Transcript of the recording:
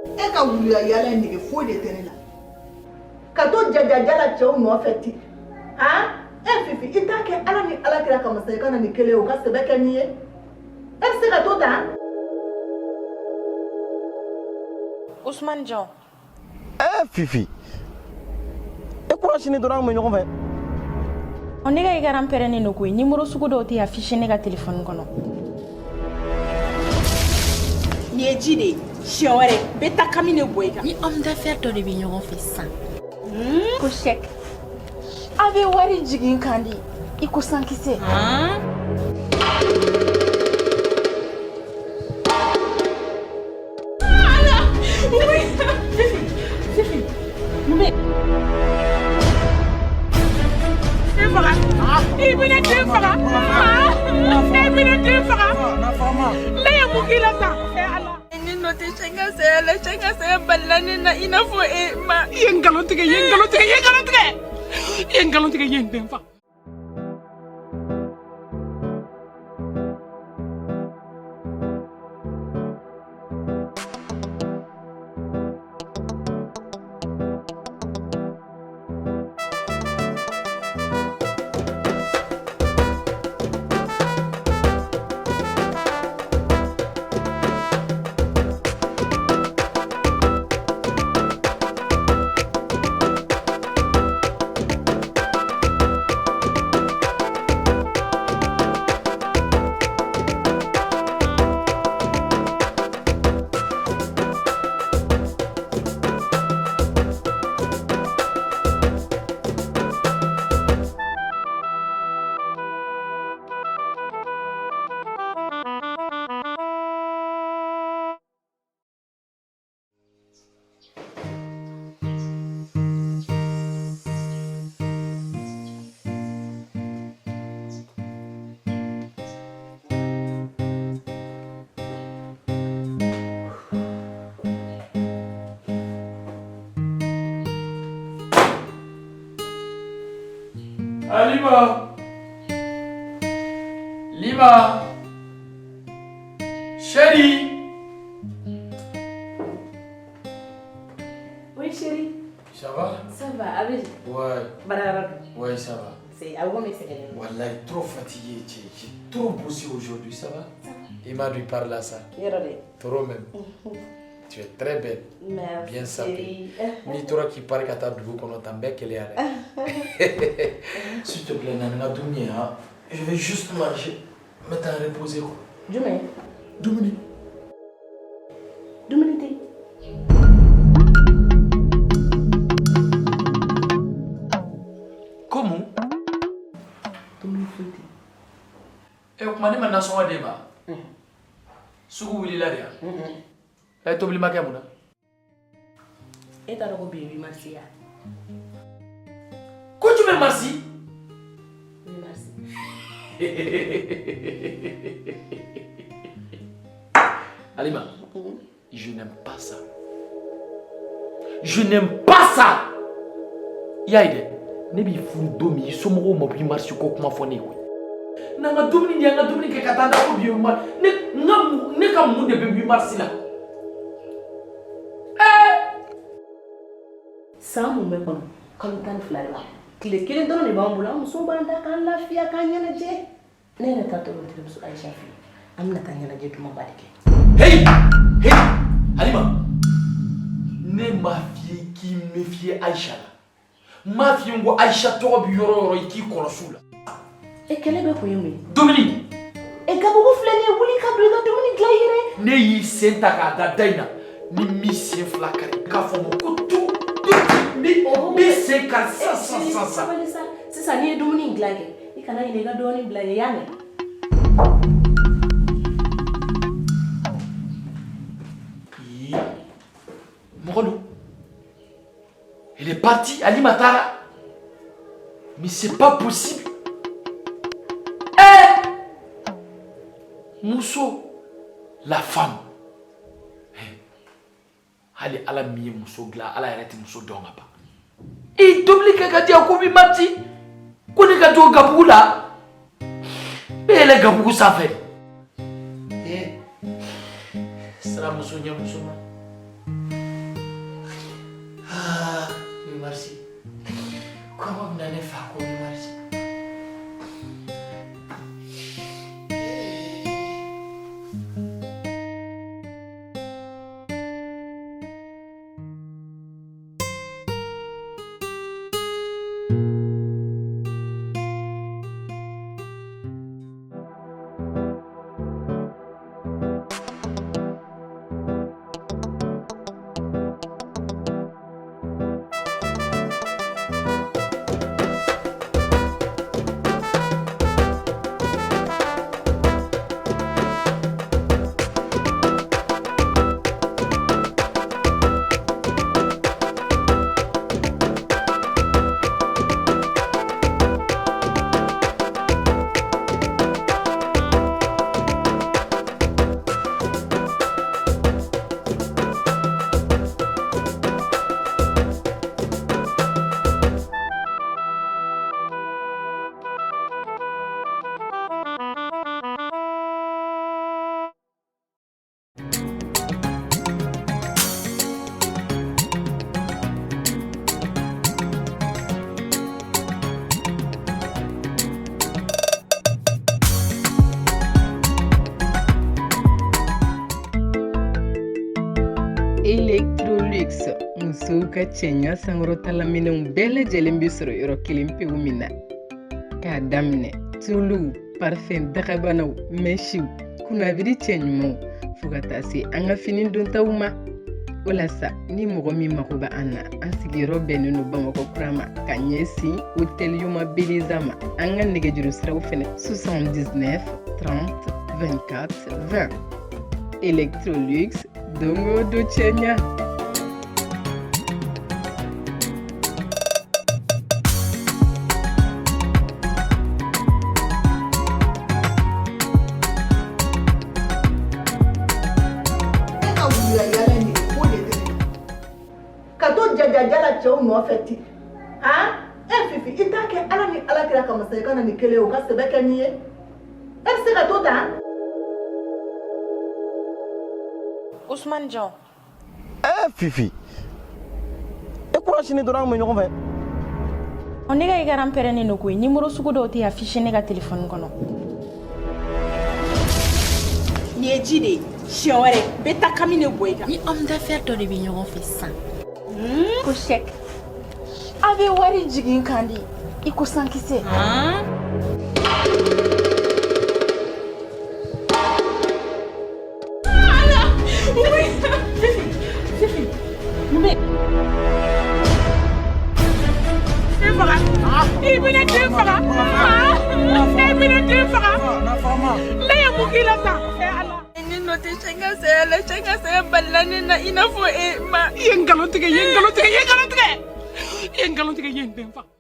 E ka wuluya yaala in nege foyi de tɛ ne la ka to jajaja la cɛw nɔfɛ ten han e Fifi i t'a kɛ Ala ni Ala kira kama sa i ka na ni kelen ye o ka sɛbɛ kɛ nin ye e bɛ se ka to tan. Ousmane Dion. Eh Fifi e kunasini dɔrɔn an bɛ ɲɔgɔn fɛ. Ne ka écran pɛrɛnnen don koyi numéro sugu dɔw tɛ affiché ne ka téléphone kɔnɔ. Nin ye ji de ye siɲɛ wɛrɛ n bɛ taa kami de bɔ i kan. Ni homme d'affaires dɔ de bɛ ɲɔgɔn fɛ sisan. Ko chèque. A bɛ wari jigin kan di i ko sankisɛ. I bɛna den faga e bɛna den faga ne ye mun k'i la sa ne nɔ tɛ cɛ ka saya la cɛ ka saya balila ne na i n'a fɔ e ma i ye nkalon tigɛ i ye nkalon tigɛ i ye nkalon tigɛ i ye nkalon tigɛ i ye n den faga. Alima Lima Chérie. Oui chérie. Ça va? Ça va, a bɛ di? Ouais. Baarayɔrɔ dun? Ouais, ça va. C'est a bɛ komi i sɛgɛnnen don. Wallahi, trop fatigué, j'ai trop bossé aujourd'hui, ça va? Ça va. I m'a dû par là ça. Yɔrɔ dɛ. Trop même. Tu es très belle. Merci. Bien sapée. N'i tora k'i pari ka taa dugu kɔnɔ tan n bɛ keleya dɛ. S'il te plaît, na ni n ka dumuni ye han. Je vais juste manger. N bɛ taa reposer quoi. Jumɛn? Dumuni. Dumuni tɛ yen. Ko mun? Dumuni foyi tɛ yen. E o tuma ne ma nasɔngɔ d'e ma? Sugu wulila de wa? Ɛ tobili ma kɛ mun na? E t'a dɔn ko bi ye 8 mars ye wa? Ko jumɛn mars? 8 mars. Alima, je n'aime pas ça. Je n'aime pas ça. I y'a ye dɛ, ne b'i furu don min i somɔgɔw ma 8 mars ko kuma fɔ ne ye koyi. N'an ka dumuni di an ka dumuni kɛ ka taa da ko bi ye ma ne n ka ne ka mun de bɛ 8 mars la? Ɛɛ! San mun bɛ kɔnɔ kalo 12 de b'a kɔnɔ tile kelen dɔrɔn de b'an bolo an musow b'an da k'an lafiya k'an ɲɛnajɛ ne yɛrɛ taatɔ n terimuso Ayisa fɛ yen an bɛna taa ɲɛnajɛ dumanba de kɛ. Hey! Hey! Halima, ne m'a f'i ye k'i méfier Ayisa la. N m'a f'i ye n ko Ayisa tɔgɔ bɛ yɔrɔ o yɔrɔ i k'i kɔlɔsi u la. E kɛlɛ bɛ kun ye mun ye? Dumuni. E gabugu filɛ nin ye wuli ka don i ka dumuni dilan i yɛrɛ. Ne y'i sen ta k'a da da in na ni m'i sen fila kari k'a fɔ n ma ko tu tu n b'i sen kari sisan sisan sisan. Sabali sa sisan n'i ye dumuni in dilan kɛ i kana ɲinɛ i ka dɔɔnin bila n ye i y'a mɛn? Ii mɔgɔ don. Elle est partie, Alima taara. Mais c'est pas possible. Eh! Muso, la femme. Eh! Hali Ala min ye muso dilan, Ala yɛrɛ tɛ muso dɔn ka ban. I tobili kɛ ka di yan ko 8 mars. Ko ne ka to gabugu la. N bɛ yɛlɛ gabugu sanfɛ de. Eh! Siran muso ɲɛ muso ma. Mars. Kɔngɔ bɛna ne fa ko 8 mars. Electrolux musow ka cɛɲa sankɔrɔtalaminɛnw bɛɛ lajɛlen bɛ sɔrɔ yɔrɔ kelen pewu min na k'a daminɛ tuluw parifɛn dagabanaw mɛsiw kunnabiri cɛ ɲumanw fo ka taa se an ka fini dontaw ma o la sa ni mɔgɔ min mago bɛ an na an sigiyɔrɔ bɛnnen don Bamakɔ kura ma ka ɲɛsin hôtel Yoma Beleza ma an ka nɛgɛjuru siraw fɛnɛ 79 30 24 20 Electrolux don o don cɛɲa. E ka wulila yala in nege foyi de tɛ ne la ka to jajaja la cɛw nɔfɛ ten han e Fifi i t'a kɛ Ala ni Ala kira kama sa i ka na ni kelen ye o ka sɛbɛ kɛ n'i ye e bɛ se ka to tan. Ousmane Dion. Fifi e kura sini dɔrɔn an kun bɛ ɲɔgɔn fɛ. Ne ka écran pɛrɛnnen don koyi numéro sugu dɔw tɛ affiché ne ka téléphone kɔnɔ. Nin ye ji de ye siɲɛ wɛrɛ n bɛ taa kami de bɔ i kan. Ni homme d'affaires dɔ de bɛ ɲɔgɔn fɛ sisan. Ko chèque. A bɛ wari jigin kan de i ko sankisɛ. I bɛna den faga e bɛna den faga ne ye mun k'i la sa Ala. Ne nɔ tɛ cɛ ka saya la cɛ ka saya balila ne na i n'a fɔ e ma. I ye nkalon tigɛ i ye nkalon tigɛ i ye nkalon tigɛ i ye nkalon tigɛ i ye n den faga.